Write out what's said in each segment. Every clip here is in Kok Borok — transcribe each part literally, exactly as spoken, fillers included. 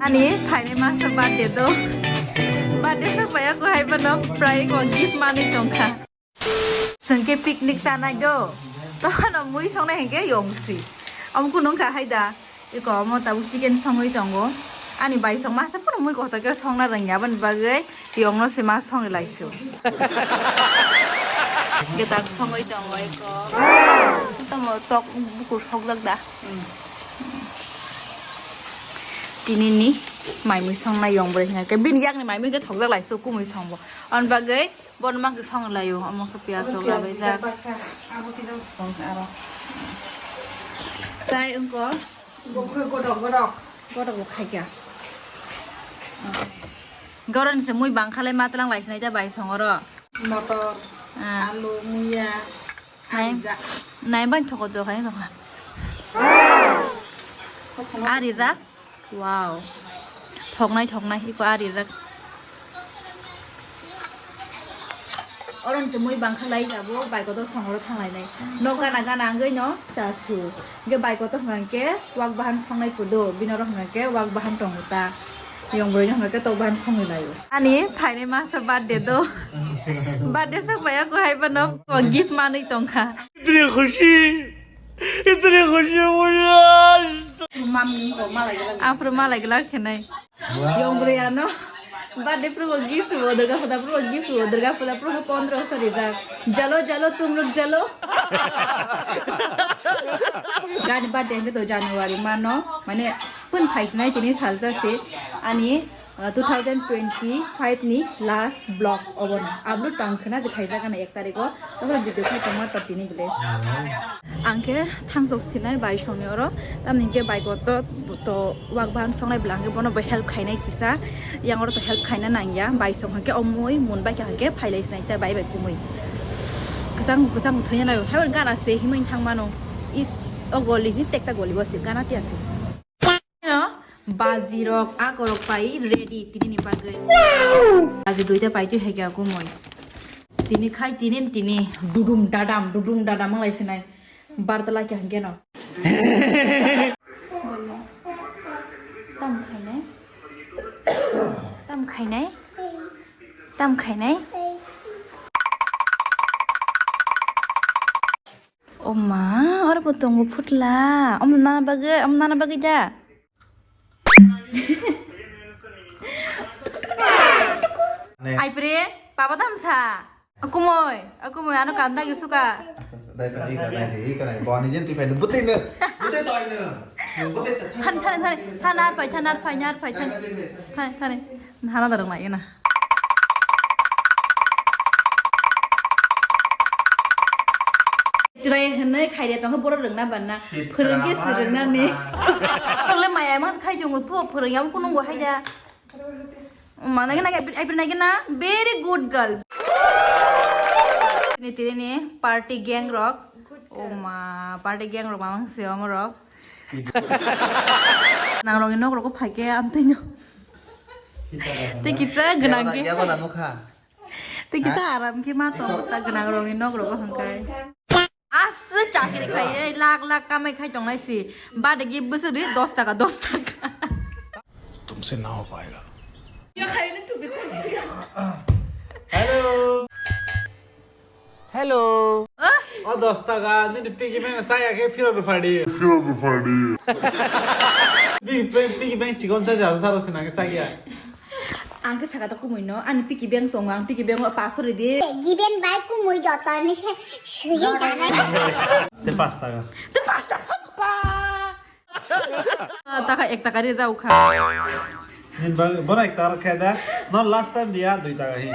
Ani phainai masa birthday do. Birthday sa paya ko hai bano prai ko gift manwi tongkha. Sengke picnic sanai do. Tohano mui songnai hengke yongsi. Amku nungkha hai da. Iko omo tabuk chicken songwi tongo. Ani bai song masa pono mui kotor ke songna rwngya aboni bagwi yongno se ma songwi laisu. Getak songwi tongo iko. Tomo tok bukur sokjak da. Tini ni mai mui songnai yong bwrwi hwnka khe bini yakni mai mui khe thokjak laisu kumui songbo. Aboni bagwi bono ma khe songwi laio omo khe piyaj rok labaijak. Tai wngko. Bo khe godok, godok. Godok bo khaikha. Goroni se mui bangkhalai ma tlang lai sinai ta bai songoro. Motor, ah, alu, muya, nai, arijak. Nai bai thoko to khai thokha. Thokno. Arijak. Wow. Thoknai, thoknai, iko arijak. Oro ni se mui bangkha lai jabo, bai kotor songoro thang lai nai. No gana gana angwi no chasu. Ge bai kotor hwnka khe wak bahan songnai kudo, bino oro hwnka khe wak bahan tongo ta. Yong bwrwi no hwnka khe tok bahan songwi laio. Ani phainai masa birthday do. Birthday sa paya ko hai bano gift manwi tongkha. Itni khushi. Itni khushi mujhe aaj tak. Aphuru malai glak khenai. Yong bwrwi ano. Birthday prubo gift prubo, Durga Puja prubo gift prubo, Durga Puja prubo pondro so rijak. Jalo, jalo, tum log jalo. Gani birthday hwnkhe to January mano, mane pun phaisinai tini salsa se ani Uh, two thousand twenty-five ni last vlog obono upload tong khna je khaijak ani ek tarikh o, tamo video khai tongma to tini bwle. Ang khe thangsok sinai bai songni oro, tamni hwnkhe bai kotor to wak bahan songnai bwla hwnkhe bono bo help khainai kisa, yang oro to help khaina nangya, bai song hwnkhe omui mun bai kha hwnkhe phailai sinai ta bai bai kumui. Kwchang kwchang thwina nai, hai gana se himui thang mano, is o goli hi tekta goli o se gana tiya se. Baji rok akorok pai ready tini ni bagwi. Baji duita pai twi hai khe kumui. Tini khai tini tini dudum dadam dudum dadam wng lai sinai. Bar ta lai khe hwnkhe no. Tam khainai. Tam khainai. Tam khainai. O ma, oro bo tongo phutla. Omo nana bagwi, omo nana bagwi da. Ne. Aipre, baba damsa. Akumoi, akumoi, ano kanda gi suka. Aste, aste, dai, dai, dai, dai, dai, dai, dai. Bo ani jen twi phai no, bwtwi no, bwtwi toi no. Bwtwi toi. Than, than, than, than, ar phai, than, ar phai, ar phai, than. Dai, dai, dai, dai. Than, than. Hana da rwng lai na. Chwrai hwnwi khaire tongkhe borok rwngna banna. Phwrwngkhe se rwngnani. Tole maya ma khai tongo, phu phwrwngya, kunu bo haida. Mana gana, ai pernah gana, very good girl. Ni tiri ni party gang rok. Oh ma, party gang rok mamang se omorok. Nang rok ni nok rok phai khe amtwi no. Tei kisa gwnang khe. Tei kisa aram khe ma tong ta gwnang rok ni nok rok hwnkhe. Aswk chakri khai lakh lakh kamai khai tongnai si. Bade gi bwswk ri dos taka dos taka. Tumse na ho payega. Hello. Hello. Ah? O dos taka nini piggy bank saya khe phirok rw phadi. Phirok rw phadi. Piggy bank, piggy bank chikon sa sa saro sinang khe sakya. Ang khe saka ta kumui no, ani piggy bank tongo, ang piggy bank o paso ridi. Given bai kumui joto ni se suyui danai. Te pas taka. Te pas taka pa. Taka ek taka ri jau kha. Nin bang, bora ek taka khe da. No last time dia dui taka hi.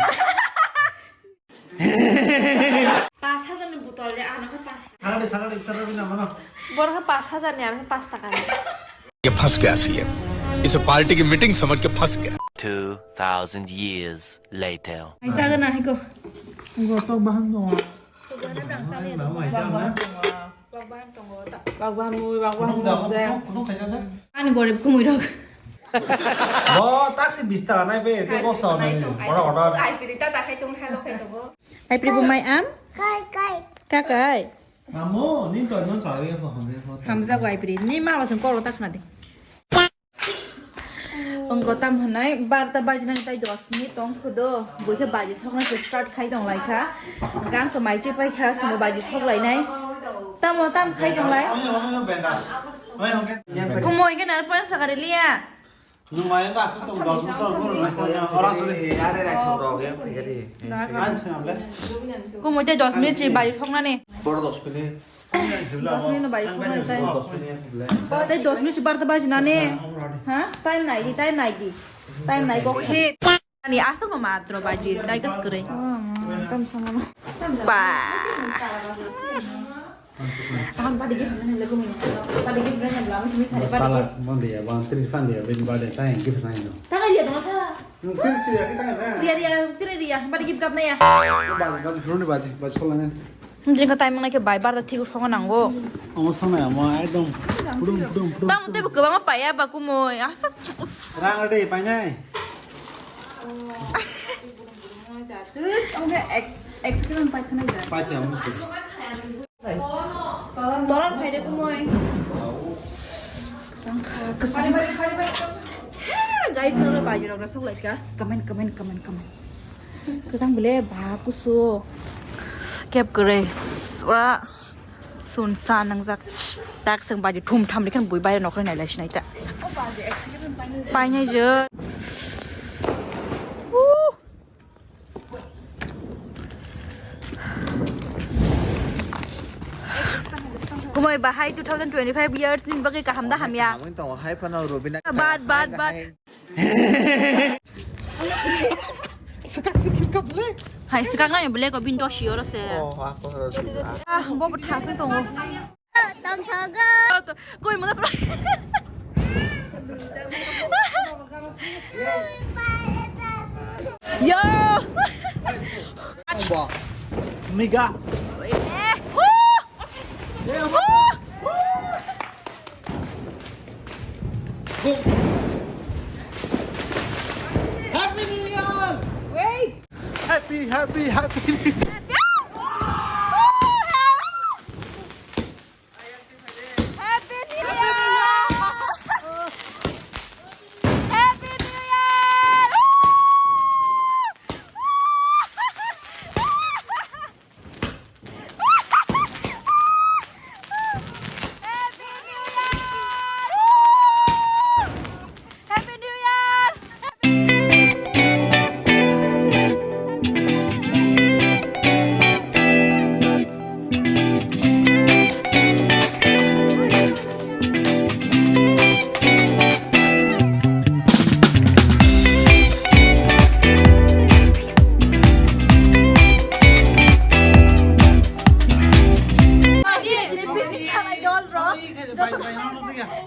Pas hajar ni botol de, ano khe pas taka. Sagade, sagade, sagade na mano. Bora khe pas hajar ni, ano khe pas taka ni. ये फंस गया सीएम, इसे पार्टी की मीटिंग समझ के फंस गया। Two thousand years later. Ai jaga na hai ko. Go to bahan dong. Bagwan mui, bagwan mui de. Ani gorib kumui rok. Bo taksi bis taka nai be, te kok sao nai. Ora, ora. Ai piri ta ta khai tong halo khai tong. Ai piri bumai am? Kai, kai. Kakai. Mamu, ni to non sao ye ko hamre ko. Hamja go ai piri. Ni ma wasang koro tak na de. Wngkha tam hwnwi barta bajinani tai dos minute tong khudo. Buikhe baji sokna se start khai tong lai kha. Gang to mai che pai kha, simo baji sok lai nai. Tamo tam khai tong lai. Kumoi ke nar pon sakari liya. Nwng maya da aswk tong dos bosor bor mai sa ora sori. Are rai thok rok ya phai gari. An se amle. Kumoi te dos minute se baji soknani. Bor dos minute. Dos minute no baji soknani tai. Dos minute le. Tai dos minute barta bajinani. Ha? Time nai di, time nai di. Time nai ko khe. Ani aswk no matro baji tai kas kre. Tam sama no. Ba. Tahan body gift mana le gumi. Body gift mana le gumi. Bas sala mon dia, wan tri fan dia, bin bade tai gift nai no. Tangai dia dong sa. Nwng tiri si ya kita na. Ria ria, tiri ria, body gift gap na ya. Baji, baji, phuruni baji, baji solangan. Jengka time mana ke bai bar da thigo songo nango. Amo sonai amo ekdom pudum pudum pudum. Tam te buka bama paya ba kumoi. Asak. Rang ade painai. Ang ke ex-, experience pai thana ya. Pai thana. Tolan phaide kumoi. Kwchang kha, kwchang kha. Ha, guys, nang le bayu rok sok lai kha. Comment, comment, comment, comment. Kwchang bele ba kusu. Kep kre. Ora sun sa nangjak. Tak seng bayu thum tham likhan bui bai nokre nai lai sinai ta. Painai je. Woo. Kumoi bahai two thousand twenty-five years ni bagwi kaham da hamya. Hamwi tongo hai phano Robina. Bad, bad, bad. Hai. Hai, swkang nai bele ko bin doshi oro se. Oh, ako ro. Ah, bo bo thaswi tongo. Tongthogo. Koi mada pra. Yo. Ba. Miga. Eh. Happy New Year! Wait. Happy, happy, happy New Year! Happy New Year! Happy New Year! Happy New Year! Happy New Year!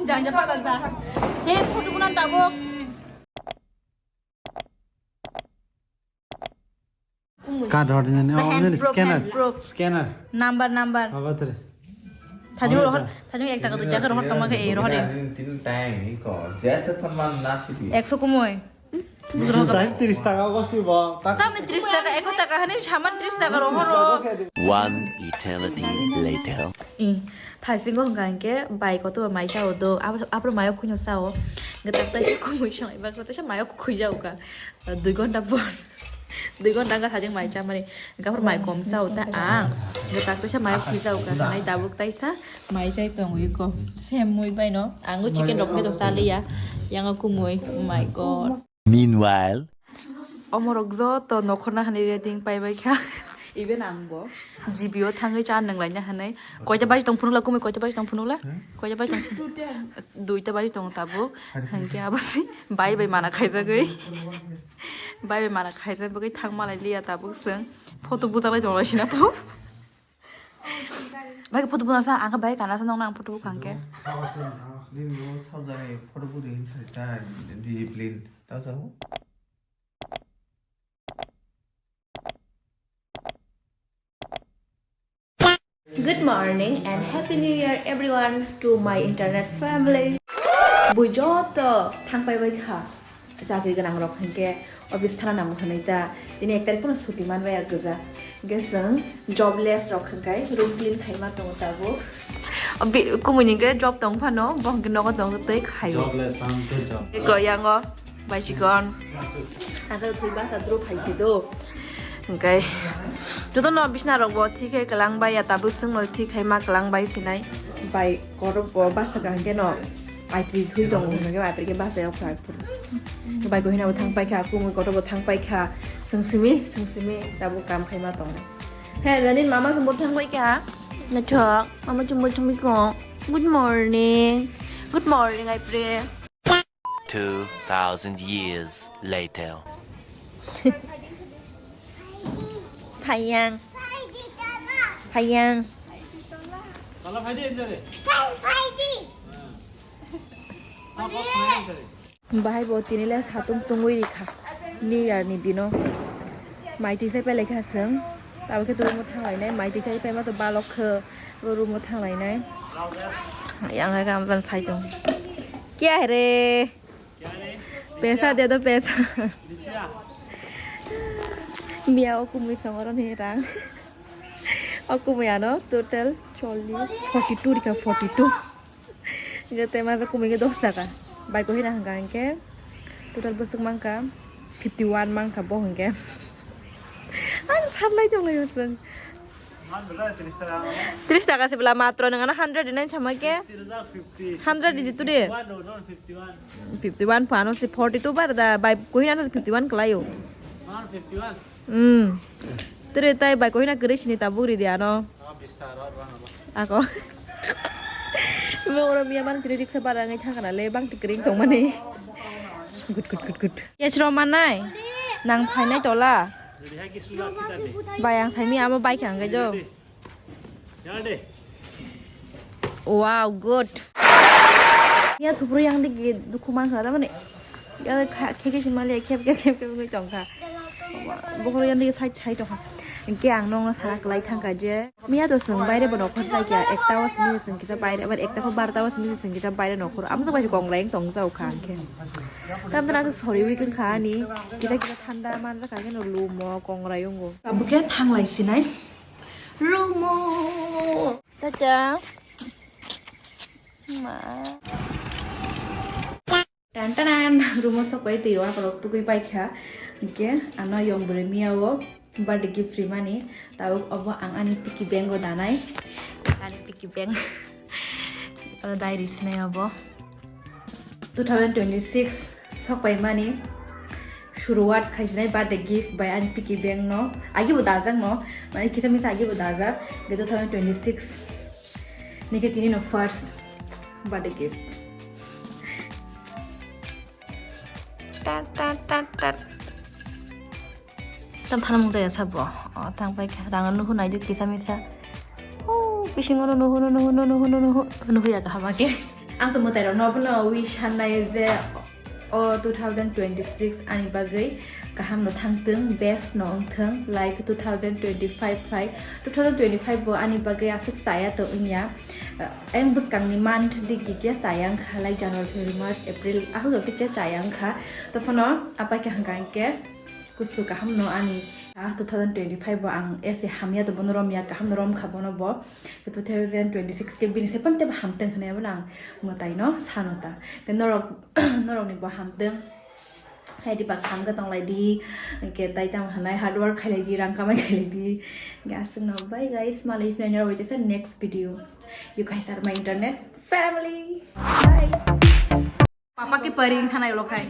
Jang jang pala ja. He, photo bunan tabuk. Card hor dinani, oh, hands nini broke, scanner. Hands broke. Scanner. Number, number. Aba tere. Thajung rohor, thajung ek taka dui taka rohor tongma khe ei rohor ya. Tin time ni ko. Jese phan man na sidi. Ekso kumoi. Tris taka gosi bo. Tamni tris taka, ekso taka hani saman tris taka rohor. One eternity later. I, thaisingo hwnkha hinkhe bai kotoba mai chao do. Abo, abro mayo khuino chao. Gwtak tai kumui song, ibak tai mayo khui jao ka. Dui ghonta por, dui ghonta wngkha thajak mai chamani, hwnkhe aphuru mai kom chao ta ang, gwtak teisa mai khwi chao ka, hinwi tabuk taisa mai chai tongwi ko, semwi baino, ang o chicken rok khe to chaliya, yang o kumui, oh my God. Meanwhile. Omorok joto nokhorna hinwi ready wng pai bai kha. Even ang bo. G B o thangwi cha nang laina hinwi. Koita baji tong phunukla kumui, koita baji tong phunukla? Hmm? Koita baji tong? Two ten. Duita baji tong tabuk. Hari. Hwnkhe abo se bai bai mana khaijagwi. Bai bai mana khaijak bagwi thangma lai liya tabuk chwng. Photo bujak lai tong lai sina to. Bai photo bujak sa, ang bai kana sa nong nang photo bukang khe. Nini bo sabjani photo budi hin sai ta discipline. Ta sa. Good morning and Happy New Year everyone to my internet family. Bui joto thangpai bai kha chakri gwnang rok hinkhe office thana nango hinwi ta tini ek tarikh phano suti manbai ya gwja hinkhe chwng jobless rok hinkhe room clean khaima tongo tabuk. Kumui ni ke job tong phano, bo hwnkhe nogo tong tei khaio. Job le sam ke job. Ko yango, bai chikon. Ado thui basa dro phaisi do. Hwnkhe, joto no bisna rok bo thik khe kwlang bai ya, tabuk swng no thik khai ma kwlang bai sinai. Bai korok bo basa ka hwnkhe no, aipri thui tong hwnkhe aipri khe basa yok phai phuru. Bai kohina bo thang pai kha, kumui kotor bo thang pai kha, swng simi, swng simi, tabuk kam khai ma tongo. He, Lenin mama chumbo thang bai kha. Naithok, mama chumbo thang bai kha. Good morning. Good morning, I pray. Two thousand years later. Phayang. Phayang. Bahai bo tini le satung tungwi rikha New Year ni dino. Mai twi chai pailai kha chwng. Tabuk khe room o thang lainai. Mai twi chai paima to balok khe room o thang lainai. Yang hai kam jan sai tong. Kya hai re? Paisa de do paisa. Miya o kumui songoro ni rang. O kumui ano total chollish, forty two rikha, forty two. Hingke tei majak kumui khe dos taka. Bai kohina hwnka hingke total bwswk mankha fifty one mankha bo hingke. Ang salai tonglaio chwng. Tris taka se bwla matro nang ano hundred nine sama khe. Hundred di tu de. Fifty one phano se forty two bar da bai kohina fifty one kwlaio. Hmm. Tere tai bai kohina kwrwi sini tabuk ridi ano. Ako. Bo oro miya man kwrwi riksa bara ngai thangkana le bang kwrwi tongmani. Good, good, good, good. Kechro manai. Nang phainai tola. Bai ang thaimi amo bai kha ngai do. Wow, good. Ya thupru yang digi dukhu man kha tamani. Ya kha-, kheke simali khep khep khep khep ngui tong kha. Bokhoro yang digi side side tong kha. Hingke ang nongno sana kwlai thang kha je. Miya to chwng baire bo nokhor jai kha. Ekta o simi chwng kisa baire, abar ekta pho barta o simi chwng kisa baire nokhor. Amjak bai kongrai tong jau kha hingke. Tamtana to sori week wng kha ani. Kisa kisa thanda man kha khe no lumo kongrai wngo. Tabuk khe thanglai sinai. Room o. Tata. Ma. Tan tan, room o sok pai twi rok tugui pai kha. Hingke ano yong bwrwi miya o birthday gift rimani. Tabuk obo ang ani piggy bank o danai. Ani piggy bank. Oro diary sinai obo. Two thousand twenty-six sok pai mani suruwat khaijinai birthday gift bai ani piggy bank no. Agi bo dajak no, mane kisa misa agi bo dajak. Ge two thousand twenty-six ni khe tini no first birthday gift. Tat, tat, tat, tat. Tam thanamung jaya sabo. O, tang pai kha. Rang nuhu nai ju kisa misa. O, bisingo nuhu, nuhu, nuhu, nuhu, nuhu, nuhu ya kaham ake. Ang to mwtai rok no bono wish hanai je o two thousand twenty-six ani bagwi kaham no thangtwng, best no wngthwng, like two thousand twenty-five phai. Two thousand twenty-five bo ani bagwi aswk chaya to wngya. Ayang bwskang ni month digi khe chaya wngkha, like January, February, March, April, aswk jora khe chaya wngkha. To phano apai khe hwnkha hwnkhe, Kusu kaham no ani, ah, two thousand twenty-five bo ang ese hamya to bono romya, kaham no rom kha bono bo. Two thousand twenty-six khe bini se pante bo hamtwng hwnwi bono ang mwtai no sano ta. Khe norok, norok ni bo hamtwng. Hai di ba kaham khe tong lai di. Khe tai tamo hwnai hard work khai lai di, rang kamai khai lai di. Khe aswk no bye guys, malai phai nai rok bai khe sa next video. You guys are my internet family. Bye. Papa ki paring thanai ulo khai.